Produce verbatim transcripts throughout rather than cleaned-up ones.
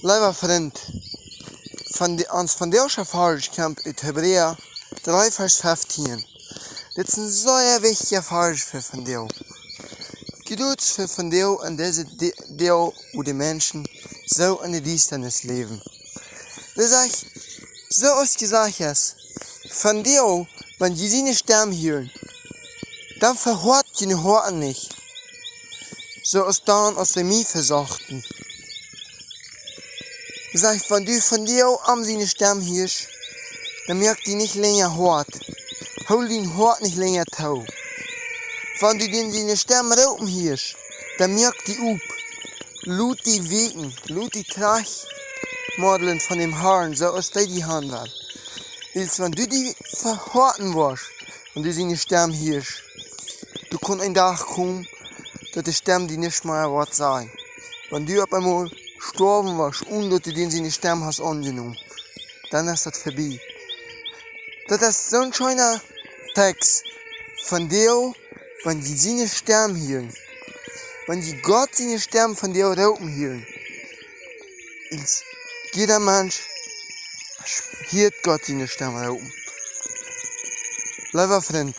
Leewa Frint, von de, ons vondoagsche Varsch kjemt ut Hebräa dree Varsch feftieen. Dit es een sea wichtja Varsch fa vondoag. Jrods fa vondoag en dise Doag, wua de Menschen soo enne Diestanis läwen. Dee sajcht, soo aus jesajcht es, vondoag, wan jie siene Stemm hieren, dan vehoat june Hoaten nich, soo aus dan, aus see mie vesochten. Dee sajcht, wan du vondoag am siene Stemm hieescht, dan moak die nich lenja hoat. Hool dien Hoat nich lenja too. Wan du dän siene Stemm roopen hieescht, dan moak die op. Lot die wäakjen, lot die trajchtmodlen von däm Harn, soo aus dee die han well. Wiels wan du die vehoaten woascht, wan du siene Stemm hiescht, doa kaun een Dach komen, daut de Stemm die nuscht mea woat sajen. Wan du opp eemol stoawen woascht, onen daut du dän siene Stemm hast aunjenomen, dan es daut verbie. Daut es soon scheena Tekst. Vondoag, wan jie siene Stemm hieren, wan jie Gott siene Stemm vondoag roopen hieren, wiels jieda Mensch hieet Gott siene Stemm roopen. Leewa Frint,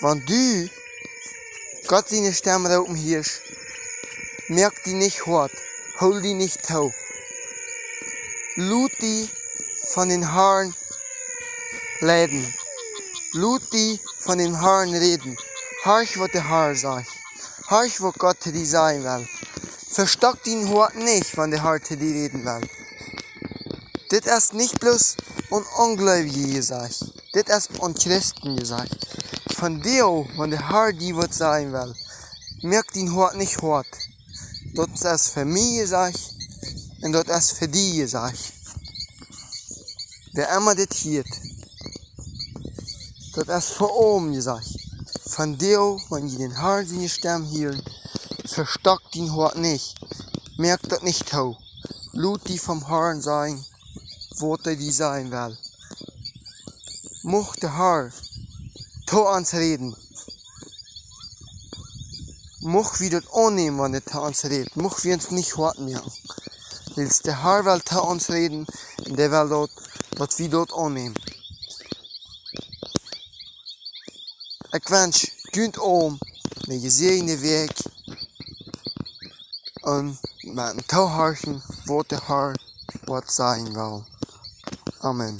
wan du Gott siene Stemm roopen hieescht, moak die nich hoat, hool die nich too. Lot die von dän Harn leiden. Lot die von däm Harn räden. Horch, waut de Har sajcht. Horch, waut Gott to die sajen well. Vestock dien Hoat nich, wan de Har to die räden well. Dit es nich bloos aun Onjleewje jesajcht. Dit es aun Christen jesajcht. Vondoag, wan de Har die waut sajen well, moak dien Hoat nich hoat. Daut es fa mie jesajcht un daut es fa die jesajcht. Wäa emma dit hieet, daut es fa aulem jesajcht. Vondoag, wan jie dän Har siene Stemm hieren, vestock dien Hoat nich. Moak daut nich too. Lot die vom Harn sajen, waut hee die sajen well. Mucht de Har to ons räden. Mucht wie daut aunnämen, wan hee to ons rät. Mucht wie ons nich hoat moaken. Wiels de Har well to ons räden un dee well daut, daut wie daut aunnämen. Ekj wensch junt aulem eene jesäajende Wäakj un met een Toohorchen, waut de Har woat sajen well. Amen.